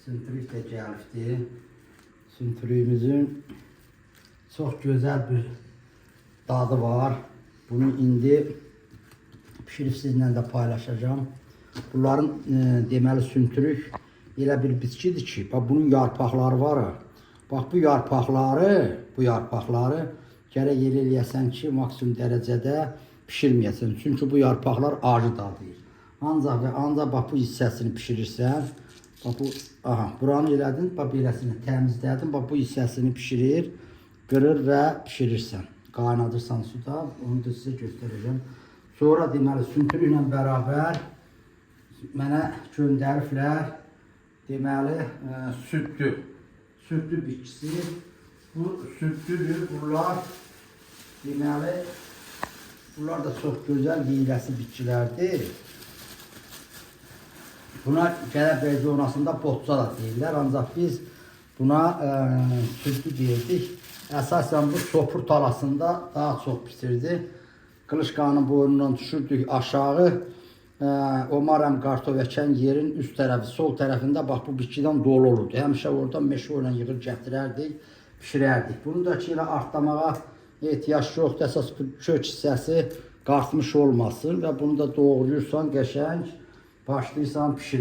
Süntürük də gəlibdi. Süntürüyümüzün çox gözəl bir dadı var. Bunu indi pişirib sizinlə də paylaşacağam. Bunların deməli süntürük elə bir bitkidir ki, bax bunun yarpaqları var. Ha. Bax bu yarpaqları gərək elə eləyəsən ki, maksimum dərəcədə bişirməyəsən. Çünki bu yarpaqlar acı dadıyır. Ancaq və ancaq bax bu hissəsini bişirirsən. Bax bu, aha, buranı elədin, bax beləsini təmizlədin, bax bu hissəsini bişirir, qırır və bişirirsən. Qaynadırsan suda, onu da sizə göstərəcəm. Sonra deməli süntürüklə bərabər mənə göndəriblər deməli süddü. Süddü bitkisi. Bu süddüdür. Bunlar deməli bunlar da çox gözəl yeyiləsi bitkilərdir. Buna Gələbəy zonasında botça da deyirlər, ancaq biz buna süddü deyirdik. Əsasən bu sopur talasında daha çox bitirdi. Qılışqanın boynundan düşürdük aşağı. Omarəm qartof əkən yerin üst tərəfi, sol tərəfində bax bu bitkidən dolu olurdu. Həmişə oradan meşə ilə yığır gətirərdik, bişirərdik. Bunu da ki elə artlamağa ehtiyac yoxdur. Əsas bu kök hissəsi qartmış olmasın və bunu da doğrayırsan qəşəng, başlayırsan pişirməyə.